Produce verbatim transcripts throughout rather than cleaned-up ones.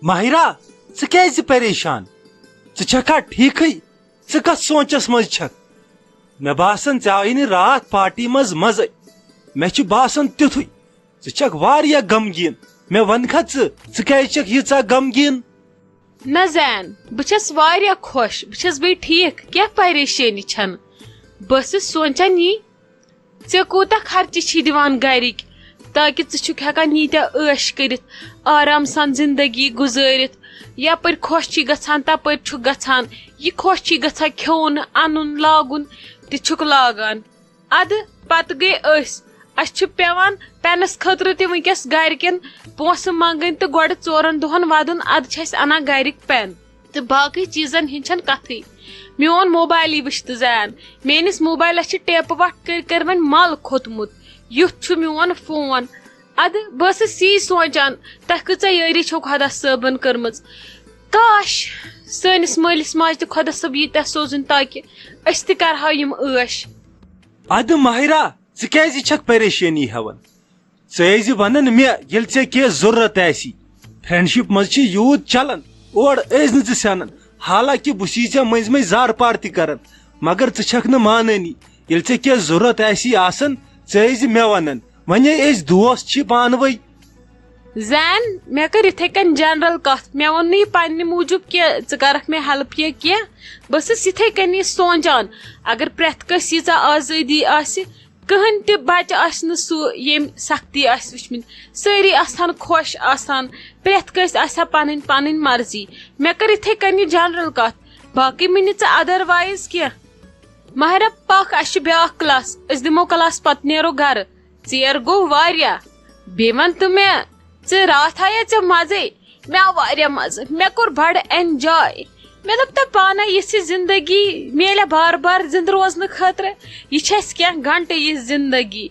ماہرہ، ژٕ کیازِ پریشان؟ ژٕ چھکھا ٹھیکھٕے؟ ژٕ کتھ سونچس منٛز چھکھ؟ مےٚ باسان، ژےٚ آیی نہٕ راتھ پارٹی منٛز مزے۔ مےٚ چھُ باسان تیُتھُے۔ ژٕ چھکھ واریاہ غمگیٖن۔ مےٚ ونکھا ژٕ، ژٕ کیازِ چھکھ ییٖژاہ غمگیٖن؟ نہ زین، بہٕ چھس واریاہ خۄش، بہٕ چھس بیٚیہِ ٹھیک، کینٛہہ پریشٲنی چھنہٕ۔ بہٕ ٲسٕس سونچان یی، ژےٚ کوٗتاہ خرچہٕ چھی دِوان گرِکۍ، تاکہِ ژٕ چھُکھ ہٮ۪کان ییٖتیٛاہ عٲش کٔرِتھ، آرام سان زندگی گُزٲرِتھ۔ یپٲرۍ خۄش چھی گژھان، تپٲرۍ چھُکھ گژھان۔ یہِ خۄش چھی گژھان کھیوٚن، انُن، لاگُن، تہِ چھُکھ لاگان۔ ادٕ پتہٕ گٔے أسۍ۔ اسہِ چھُ پٮ۪وان پینس خٲطرٕ تہِ وٕنکیٚس گرِکٮ۪ن پونٛسہٕ منٛگٕنۍ تہٕ گۄڈٕ ژورن دۄہن ودُن، ادٕ چھِ أسۍ انان گرِکۍ پین۔ تہٕ باقٕے چیٖزن ہِنٛز چھَنہٕ کَتھٕے۔ میون موبایلٕے وٕچھ تہٕ زین۔ میٲنِس موبایلَس چھِ ٹیپہٕ وَٹھ کٔرۍ کٔرۍ وۄنۍ مَل کھوٚتمُت۔ یُتھ چھُ میون فون۔ اَدٕ بہٕ ٲسٕس یی سونٛچان، تۄہہِ کۭژاہ یٲری چھو خۄدا صٲبَن کٔرمٕژ۔ کاش، سٲنِس مٲلِس ماجہِ تہِ خۄدا صٲب ییٖتیٛاہ سوزٕنۍ، تاکہِ أسۍ تہِ کَرٕہاو یِم عٲش۔ اَدٕ ماہرہ، ژٕ کیٛازِ چھَکھ پریشٲنی ہٮ۪وان؟ ژٕ ٲسۍ زِ ونان مےٚ، ییٚلہِ ژےٚ کینٛہہ ضروٗرت آسی۔ فرینڈشپ منٛز چھِ یوٗت چلان، اورٕ ٲسۍ نہٕ ژٕ سٮ۪نان۔ حالانکہ بہٕ چھُس ژےٚ مٔنٛزۍ مٔنٛزۍ زار پار تہِ کران، مگر ژٕ چھکھ نہٕ مانٲنی۔ ییٚلہِ ژےٚ کینٛہہ ضروٗرت آسی آسان، ژٕ ٲسۍ زِ مےٚ ونان۔ وۄنۍ ہے أسۍ دوست چھِ پانہٕ ؤنۍ۔ زین، مےٚ کٔر یِتھَے کٔنۍ جنرل کتھ۔ مےٚ ووٚن نہٕ یہِ پننہِ موٗجوٗب کینٛہہ، ژٕ کرکھ مےٚ ہیلپ یا کینٛہہ۔ بہٕ ٲسٕس یِتھَے کٔنی سونٛچان، اگر پرٛٮ۪تھ کٲنٛسہِ ییٖژاہ آزٲدی آسہِ، کٕہٕنۍ تہِ بچہٕ آسہِ نہٕ سُہ، ییٚمۍ سختی آسہِ وٕچھمٕتۍ۔ سٲری آسہٕ ہن خۄش آسان، پرٛٮ۪تھ کٲنٛسہِ آسہِ ہا پنٕنۍ پنٕنۍ مرضی۔ مےٚ کٔر یِتھَے کٔنی جنرل کتھ، باقٕے مہٕ نہِ ژٕ ادروایز کینٛہہ۔ ماہرہ پکھ، اسہِ چھُ بیٛاکھ کلاس، أسۍ دِمو کلاس پتہٕ نیرو گرٕ۔ ژیر گوٚو واریاہ۔ بیٚیہِ وَن تہٕ مےٚ، ژٕ راتھ آیا ژےٚ مَزَے؟ مےٚ آو واریاہ مَزٕ۔ مےٚ کوٚر بَڑٕ enjoy۔ مےٚ دوٚپ، تۄہہِ پانَے، یِژھ یہِ زِندگی میلہِ بار بار زِندٕ روزنہٕ خٲطرٕ۔ یہِ چھِ اَسہِ کینٛہہ گھنٹہٕ یہِ زِندگی۔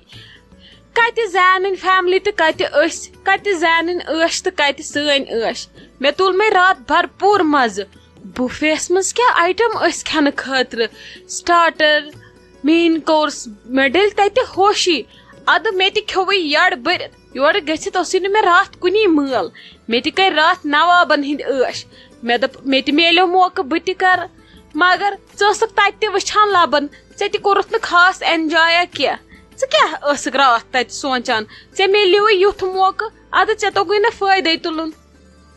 کَتہِ زینٕنۍ family تہٕ کَتہِ أسۍ؟ کَتہِ زینٕنۍ عٲش تہٕ کَتہِ سٲنۍ عٲش؟ مےٚ تُل مےٚ راتھ بھرپوٗر مَزٕ۔ بُفیَس منٛز کیٛاہ item ٲسۍ کھٮ۪نہٕ خٲطرٕ؟ Starter، main course، مےٚ ڈٔلۍ تَتہِ ہوشی۔ اَدٕ مےٚ تہِ کھیوٚوُے یَڈ بٔرِتھ۔ یورٕ گٔژھِتھ اوسُے نہٕ مےٚ راتھ کُنی مٲل۔ مےٚ تہِ کَرِ راتھ نوابَن ہِنٛدۍ عٲش۔ مےٚ دوٚپ، مےٚ تہِ میلیو موقعہٕ، بہٕ تہِ کَرٕ۔ مگر ژٕ ٲسٕکھ تَتہِ تہِ وٕچھان لَبَن، ژےٚ تہِ کوٚرُتھ نہٕ خاص enjoy کینٛہہ۔ ژٕ کیٛاہ ٲسٕکھ راتھ تَتہِ سونٛچان؟ ژےٚ میلیوُے یُتھ موقعہٕ، اَدٕ ژےٚ توٚگُے نہٕ فٲیدَے تُلُن۔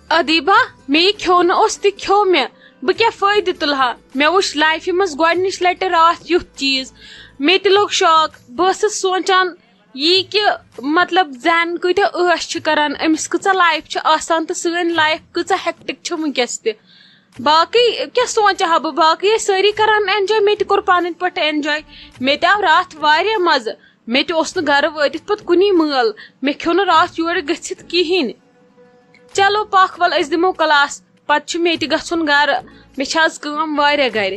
ادیبہ، مےٚ یہِ کھیوٚو نہٕ اوس تہِ کھیوٚو مےٚ۔ بہٕ کیٛاہ فٲیدٕ تُلہٕ ہا؟ مےٚ وٕچھ لایفہِ منٛز گۄڈٕنِچ لٹہِ راتھ یُتھ چیٖز۔ مےٚ تہِ لوٚگ شاک۔ بہٕ ٲسٕس سونٛچان یی کہِ، مطلب، زین کۭتیٛاہ عٲش چھِ کران، أمِس کۭژاہ life چھِ آسان تہٕ سٲنۍ life کۭژاہ hectic چھِ وٕنکیٚس تہِ۔ باقٕے کیٛاہ سونٛچہٕ ہا بہٕ؟ باقٕے ٲسۍ سٲری کران enjoy، مےٚ تہِ کوٚر پنٕنۍ پٲٹھۍ enjoy۔ مےٚ تہِ آو راتھ واریاہ مزٕ۔ مےٚ تہِ اوس نہٕ گرٕ وٲتِتھ پتہٕ کُنی مٲل۔ مےٚ کھیوٚو نہٕ راتھ یورٕ گٔژھِتھ کِہیٖنۍ۔ چلو پکھ، ول أسۍ دِمو کلاس، پتہٕ چھُ مےٚ تہِ گژھُن گرٕ۔ مےٚ چھِ آز کٲم واریاہ گرِ۔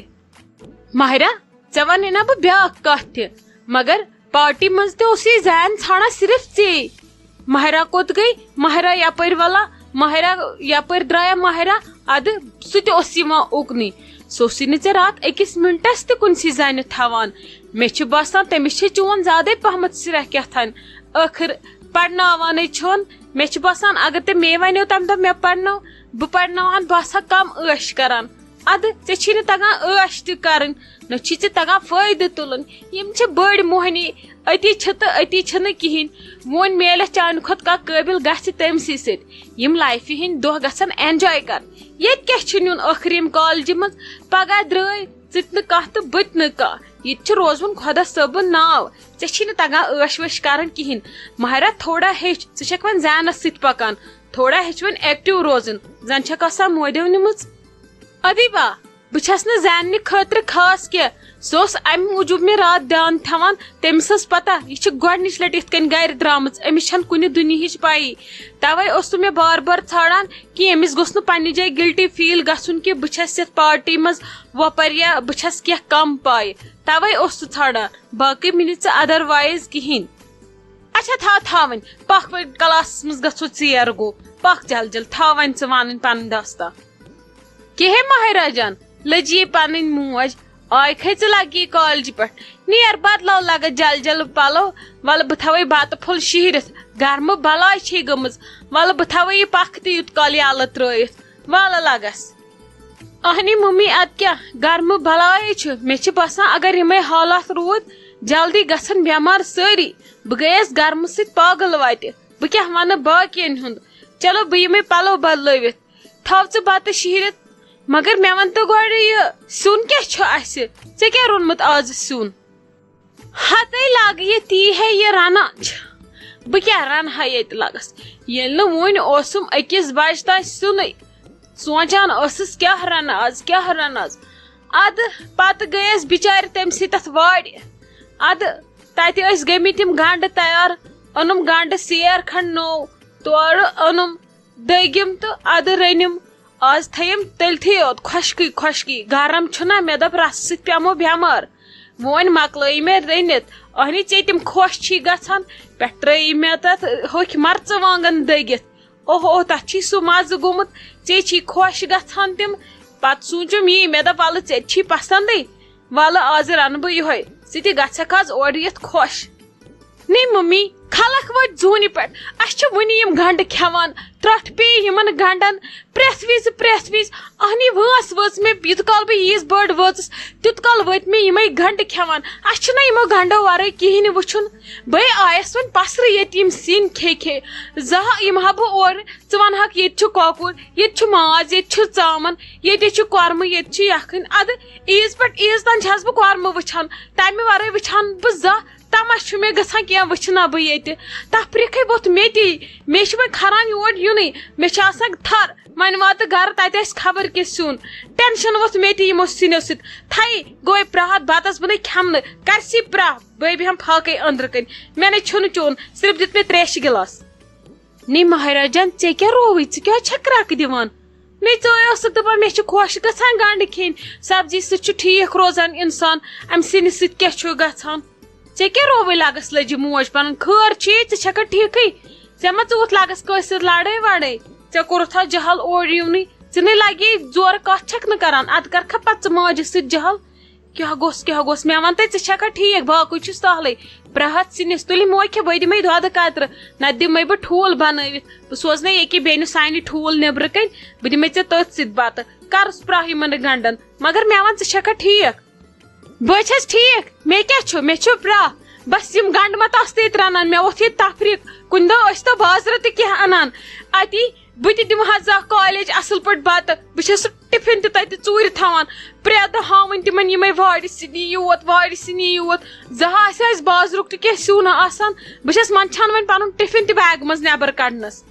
ماہرہ، ژےٚ ونے نا بہٕ بیٛاکھ کتھ تہِ، مگر پارٹی منٛز تہِ اوسُے زین ژھانڈان صرف ژے۔ ماہرہ کوٚت گٔے؟ ماہرہ یپٲرۍ ولا؟ ماہرہ یپٲرۍ درٛایہ ماہرہ؟ ادٕ سُہ تہِ اوس یِوان اُکنُے۔ سُہ اوسُے نہٕ ژےٚ راتھ أکِس منٹس تہِ کُنسٕے زنہِ تھاوان۔ مےٚ چھُ باسان، تٔمِس چھے چون زیادَے پہمتھ سرہ کیٛاہ تھانۍ۔ ٲخٕر پرناوانٕے چھُن۔ مےٚ چھُ باسان، اگر تٔمۍ مے وَنیو تَمہِ دۄہ مےٚ پرناو، بہٕ پرناوہن، بہٕ آسہٕ ہا کم عٲش کران۔ ادٕ ژےٚ چھی نہٕ تگان عٲش تہِ کرٕنۍ، نہ چھی ژےٚ تگان فٲیدٕ تُلُن۔ یِم چھِ بٔڑۍ موہنی، أتی چھِ تہٕ أتی چھِنہٕ کِہیٖنۍ۔ وۄنۍ میلٮ۪کھ چانہِ کھۄتہٕ کانٛہہ قٲبِل، گژھِ تٔمۍ سٕے سۭتۍ۔ یِم لایفہِ ہِنٛدۍ دۄہ گژھن enjoy کرٕنۍ۔ ییٚتہِ کیٛاہ چھُ نیُن ٲخٕر ییٚمہِ کالجہِ منٛز؟ پگاہ درٛٲے ژٕ تہِ نہٕ کانٛہہ تہٕ بہٕ تہِ نہٕ کانٛہہ۔ ییٚتہِ چھُ روزُن خۄدا صٲبُن ناو۔ ژےٚ چھی نہٕ تگان عٲش وٲش کرٕنۍ کِہیٖنۍ۔ ماہرہ، تھوڑا ہیٚچھ، ژٕ چھَکھ وۄنۍ زینس سۭتۍ پکان۔ تھوڑا ہیٚچھ وۄنۍ active روزُن، زن چھَکھ آسان مودیو نِمٕژ۔ ادیبہ، بہٕ چھَس نہٕ زیننہِ خٲطرٕ خاص کینٛہہ۔ سُہ اوس امہِ موٗجوٗب مےٚ راتھ دیان تھاوان، تٔمِس ٲس پتہ، یہِ چھِ گۄڈٕنِچ لٹہِ یِتھ کٔنۍ گرِ درٛامٕژ، أمِس چھَنہٕ کُنہِ دُنیہٕچ پَیی۔ توے اوس سُہ مےٚ بار بار ژھانڈان کہِ أمِس گوٚژھ نہٕ پننہِ جایہِ guilty feel گژھُن کہِ بہٕ چھَس یَتھ پارٹی منٛز وۄپر یا بہٕ چھَس کینٛہہ کم پایہِ۔ توے اوس سُہ ژھانڈان، باقٕے مِلہِ ژٕ otherwise کِہیٖنۍ۔ اچھا، تھاو، تھاو وۄنۍ۔ پکھ وۄنۍ، کلاسس منٛز گژھو، ژیر گوٚو۔ پکھ جل جل، تھاو وۄنۍ ژٕ ونٕنۍ پنٕنۍ داستان۔ کِہے ماہراہ جان، لٔجی پنٕنۍ موج، آے کھٔژ لگی کالجہِ پٮ۪ٹھ۔ نیر بدلاو لگس جل جل پلو۔ ولہٕ بہٕ تھاوے بتہٕ پھوٚل شیہرِتھ۔ گرمہٕ بلاے چھے گٔمٕژ۔ ولہٕ بہٕ تھاوے یہِ پکھ تہِ یوت کال یلہٕ ترٲیِتھ۔ ولہٕ لگس۔ اہنی ممی، ادٕ کیاہ، گرمہٕ بلاے چھُ۔ مےٚ چھِ باسان اگر یِمے حالات روٗد، جلدی گژھن بٮ۪مار سٲری۔ بہٕ گٔیس گرمہٕ سۭتۍ پاگل وتہِ۔ بہٕ کیاہ ونہٕ باقین ہُنٛد۔ چلو بہٕ یِمے پلو بدلٲوِتھ۔ تھاو ژٕ بتہٕ شیہرِتھ۔ مگر مےٚ ون تہٕ گۄڈٕ، یہِ سیُن کیاہ چھُ اسہِ؟ ژےٚ کیاہ روٚنمُت آز سیُن؟ ہتے لاگہٕ یہِ تی ہے یہِ رنان چھِ۔ بہٕ کیاہ رنہٕ ہا ییٚتہِ لگس، ییٚلہِ نہٕ وُنہِ اوسُم أکِس بجہِ تام سیُنٕے۔ سونچان ٲسٕس کیاہ رنہٕ آز، کیاہ رنہٕ آز۔ ادٕ پتہٕ گٔیس بچارِ تٔمۍ سٕے تتھ وارِ۔ ادٕ تتہِ ٲسۍ گٔمٕتۍ تِم گنڈٕ تیار۔ اوٚنُم گنڈٕ سیر کھنڈ نوٚو، تورٕ اوٚنُم، دٔگِم تہٕ ادٕ رٔنِم۔ آز تھٲیِم تٔلتھٕے یوت خۄشکٕے خۄشکٕے۔ گرم چھُنہ، مےٚ دوٚپ رسہٕ سۭتۍ پیمو بٮ۪مار۔ وۄنۍ مۄکلٲیِم مےٚ رٔنِتھ۔ اہنی ژےٚ تِم خۄش چھی گژھان، پٮ۪ٹھ ترٲیِم مےٚ تتھ ہوٚکھۍ مرژٕوانٛگن دٔگِتھ۔ اوہ اوہ، تتھ چھی سُہ مزٕ گوٚمُت، ژےٚ چھی خۄش گژھان تِم۔ پتہٕ سوٗنچُم یی، مےٚ دوٚپ ولہٕ ژےٚ تہِ چھی پسندٕے، ولہٕ آز رنہٕ بہٕ یِہوٚے، ژٕ تہِ گژھکھ آز اورٕ یِتھ خۄش۔ نے ممی، خلق وٲتۍ زوٗنہِ پٮ۪ٹھ۔ اَسہِ چھِ وُنہِ یِم گنڈٕ کھٮ۪وان۔ ترٛٹھ پیٚیہِ یِمن گنڈن پرٛٮ۪تھ وِزِ، پرٛٮ۪تھ وِزِ۔ اہنی وٲنٛس وٲژ مےٚ، یوٗت کال بہٕ ییٖژ بٔڑ وٲژٕس، تیوٗت کال وٲتۍ مےٚ یِمے گنڈٕ کھٮ۪وان۔ اَسہِ چھُنہ یِمو گنڈو ورٲے کِہیٖنۍ وُچھُن۔ بٔے آیس وۄنۍ پسرٕ ییٚتہِ یِم سِنۍ کھے کھے۔ زاہ یِمہٕ ہا بہٕ اورٕ، ژٕ ونہٕ ہاکھ، ییٚتہِ چھُ کۄکُر، ییٚتہِ چھُ ماز، ییٚتہِ چھُ ژامن، ییٚتہِ چھُ کۄرمہٕ، ییٚتہِ چھُ یکھٕنۍ۔ ادٕ عیٖز پٮ۪ٹھ عیٖز تام چھَس بہٕ کۄرمہٕ وٕچھان، تَمہِ ورٲے وٕچھان بہٕ زانٛہہ تماشہٕ چھُ مےٚ گژھان کینٛہہ وٕچھنہ بہٕ ییٚتہِ۔ تفریٖقٕے ووٚتھ مےٚ تی۔ مےٚ چھُ وۄنۍ کھران یور یُنٕے۔ مےٚ چھِ آسان تھر، وۄنۍ واتہٕ گرٕ تتہِ آسہِ خبر کیٛاہ سیُن۔ ٹینشن ووٚتھ مےٚ تہِ یِمو سِنیو سۭتۍ۔ تھَے گوٚوے پرٛاہ بتس بنٕے کھٮ۪منہٕ۔ کرسی پرٛاہ، بہٕ بیٚہم فاقے أنٛدرٕ کنۍ۔ مےٚ نے چھُنہٕ چیوٚن، صرف دیُت مےٚ تریشہِ گِلاس۔ نی مہراجن، ژےٚ کیٛاہ رووٕے؟ ژٕ کیٛاہ چھکھ کرٛکھ دِوان؟ نی ژٕ ٲسٕکھ دپان مےٚ چھِ خۄش گژھان گنڈٕ کھیٚنۍ، سبزی سۭتۍ چھُ ٹھیٖک روزان انسان، امہِ سِنہِ سۭتۍ کیٛاہ چھُ گژھان؟ ژےٚ کیٛاہ رووٕے لگس لٔجہِ موج پنُن؟ خٲر چھے، ژٕ چھکھا ٹھیٖکھٕے؟ ژےٚ ما ژوٗتھ لگس کٲنٛسہِ سۭتۍ لڑٲے وڑٲے؟ ژےٚ کوٚرُتھ ہا جہل اورٕ یِونٕے، ژٕ نے لگے زورٕ کتھ چھکھ نہٕ کران، ادٕ کرکھا پتہٕ ژٕ ماجہِ سۭتۍ جہل؟ کیٛاہ گوٚژھ، کیٛاہ گوٚژھ؟ مےٚ وَن تہٕ، ژٕ چھَکھا ٹھیٖک؟ باقٕے چھُ سہلٕے۔ پرٛہَتھ سِنِس تُلہِ موقعہٕ، بہٕ دِمَے دۄدٕ قطرٕ، نَتہٕ دِمَے بہٕ ٹھوٗل بَنٲوِتھ۔ بہٕ سوزنَے ییٚکیٛاہ بیٚنہِ سانہِ ٹھوٗل نیٚبرٕ کَنۍ، بہٕ دِمَے ژےٚ تٔتھۍ سۭتۍ بَتہٕ۔ کَرُس پرٛاہ یِمَن گَنٛڈَن۔ مگر مےٚ وَن، ژٕ چھَکھا ٹھیٖک؟ بہٕ چھَس ٹھیٖک، مےٚ کیٛاہ چھُ؟ مےٚ چھُ پرٛاہ۔ بَس یِم گَنٛڈٕ مہ تہٕ آسہٕ تیٚتہِ رَنان، مےٚ ووٚتھ ییٚتہِ تفریٖق۔ کُنہِ دۄہ ٲسۍ تو بازرٕ تہِ کینٛہہ اَنان۔ اَتی بہٕ تہِ دِمہٕ ہا زانٛہہ کالج اصل پٲٹھۍ بتہٕ۔ بہٕ چھَس سُہ ٹِفِن تہِ تَتہِ ژوٗرِ تھاوان۔ پرٛٮ۪تھ دۄہ ہاوٕنۍ تِمن یِمے وارِ سِنی یوت، وارِ سِنی یوت۔ زانٛہہ آسہِ ہا اَسہِ بازرُک تہِ کینٛہہ سیُن آسان۔ بہٕ چھَس منٛدچھان وۄنۍ پنُن ٹِفِن تہِ بیگہٕ منٛز نٮ۪بر کڑنس۔